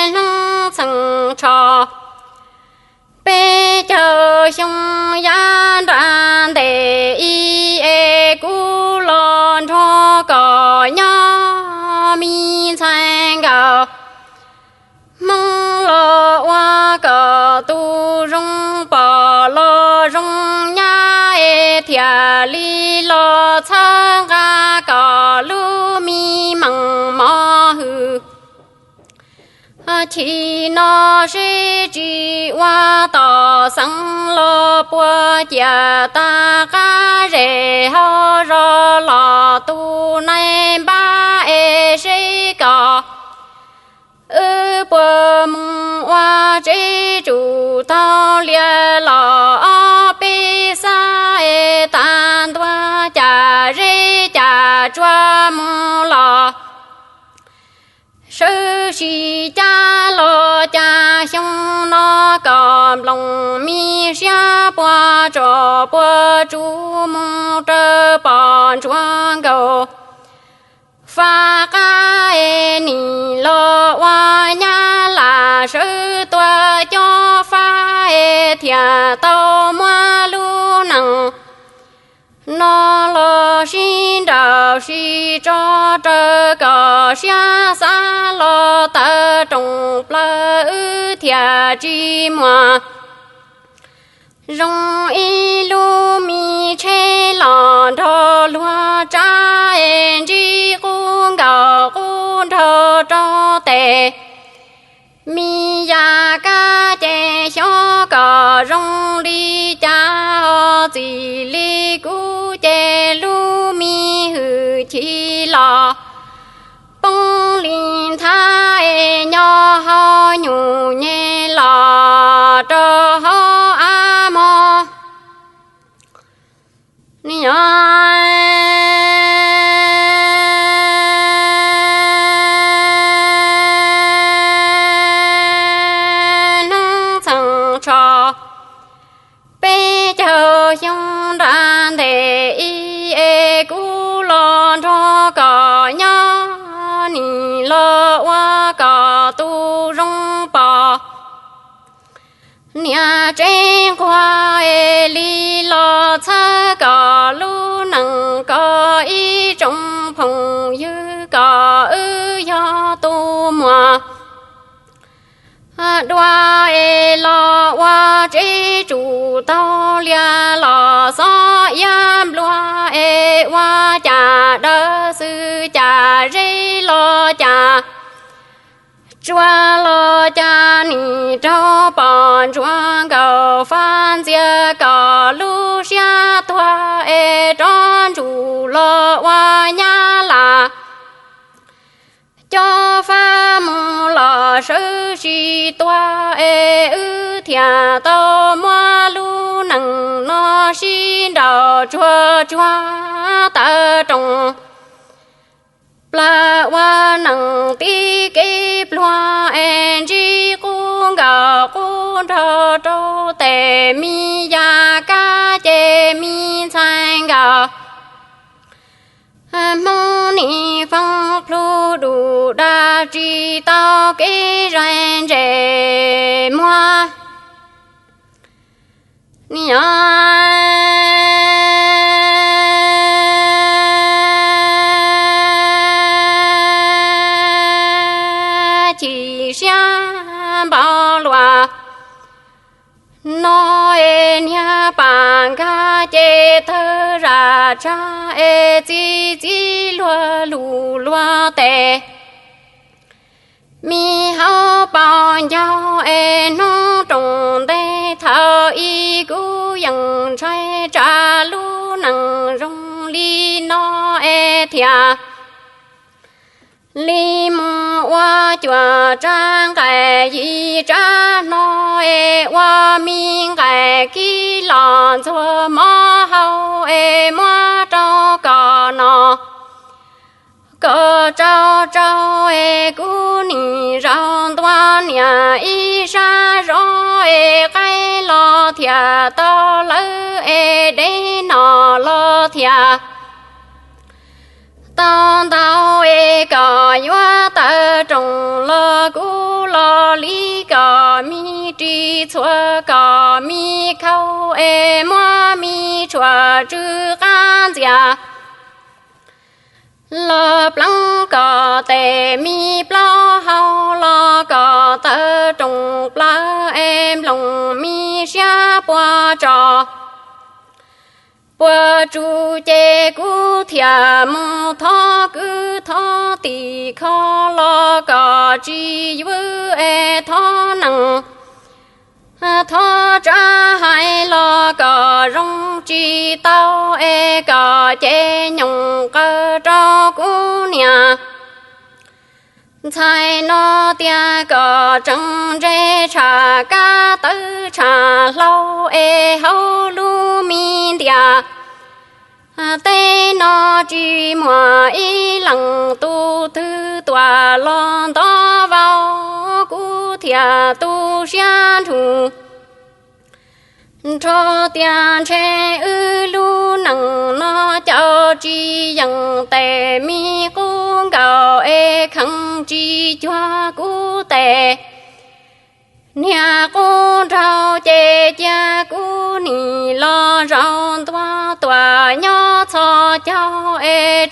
Hnub txheem tsho peb caug xyoo yav nram ntes ib es kuv los nrog koj nyob me ntxhais nkauj. Hmoob los ua kom tus zoo pom los zoo nyab es thiaj li los txhawb nqa kom lub me meem mos hwj. Chim no seb tsis ua tom xeev los puas ciam tag qab zes hauv zos los tus nai npab es seb kom wb puas mus ua tsev tsum taug liaj los ob peb xab es tas ntua cas zeb cas tsua mus los sawv tsis cab los cas xyoo no kom nploos me siab puas tsom puas tsuv mus raws pom ntsuag nkaus. Faj qab es nim los ua nyab lam sawv tua cob faj es thiaj tau muab lub neej no los sib nraus sib tso raws kom siab xav los tawm roos plaws wb thiaj tsis muaj zoo ib lub me tsheb los nrog luag tsav es ntsib qub nkaus qub nrog rau tes. Me yam kab ces xyov kom zoo li cas os, txim li kuv ces lub me hwj chim los poob li nthav es nyob hauv nyuj nyem los rau hauv av mog. Ni nyob hnub txheem tsho peb caug xyoo nram ntes ib es kuv los nrog koj nyob nim los ua kom tus zoo pom niam tsev nquag es li los txhawb kom lub neej kom ib tsoom phooj ywg kom wb yog tus muam dua es los ua tsev tsum taug liaj los xob iab nplua es ua cas dawb xwb cas zeb los cas tsua los cas nim raug pom ntsuag nkaus faj ntxias kom lub siab tuag es rov ntsum los ua nyab lam cob faj mus los sawv tsis tua es wb thiaj tau muab lub neej no sib nraus tsuag tsuag tawm roos plaws ua neej tib kev pluag es ntsib qub nkaus qub nrog rau tes me yam kab ces me ntxhais nkaus. Hmoob nim foob plhu dum dag tsis tau kev zais ntses muag. Ni nyob chim siab npau luaj no es niag pam nkag ces tawg zam tshaj es txi txiv luag lus luag tes. Me hauv paus ncaug es hnub roos ntej thaum ub kuv yeej ntshai tsam lub neej zoo li no es thiaj li mus ua cuam tsa nqaim yim tsa hno es ua me nqaim kib los ntxuag mov hau es muab rau kom no. Kom tsau tsau es kuv nim zaum ntua niam ib sab zos es qaib los thiaj tau lawv es dej no los thiaj tau ntau es kom yuav tawm rooj los kuv los li kom me ris txhua kom me khau es muab me tshuaj tsw qab ntxias los pleev kom tes me plaub hau los kom tawm rooj plaws es nplooj me siab puas tso puas tsu ces kuv thiaj mus thov kwv thov tij kho los kom tsis yuav es thov neej thov tsav hais los kom zoo tsis tau es kom ces nyooj qaws rau kuv niam ntxhais no tias kom tseem ntse tshaj kab tawv tshaj hlau es hauv lub me ntiaj teb no tsis muaj ib leej tus twg tuaj los ntov vau kuv thiaj tu siab nrug nrho tias ntshe wb lub neej no caum tsis yeej tes me qub nkaus es kheev tsis cuag kuv tes niag qub nraug ces cia kuv nim los zaum ntua tuaj nyob txhos caug es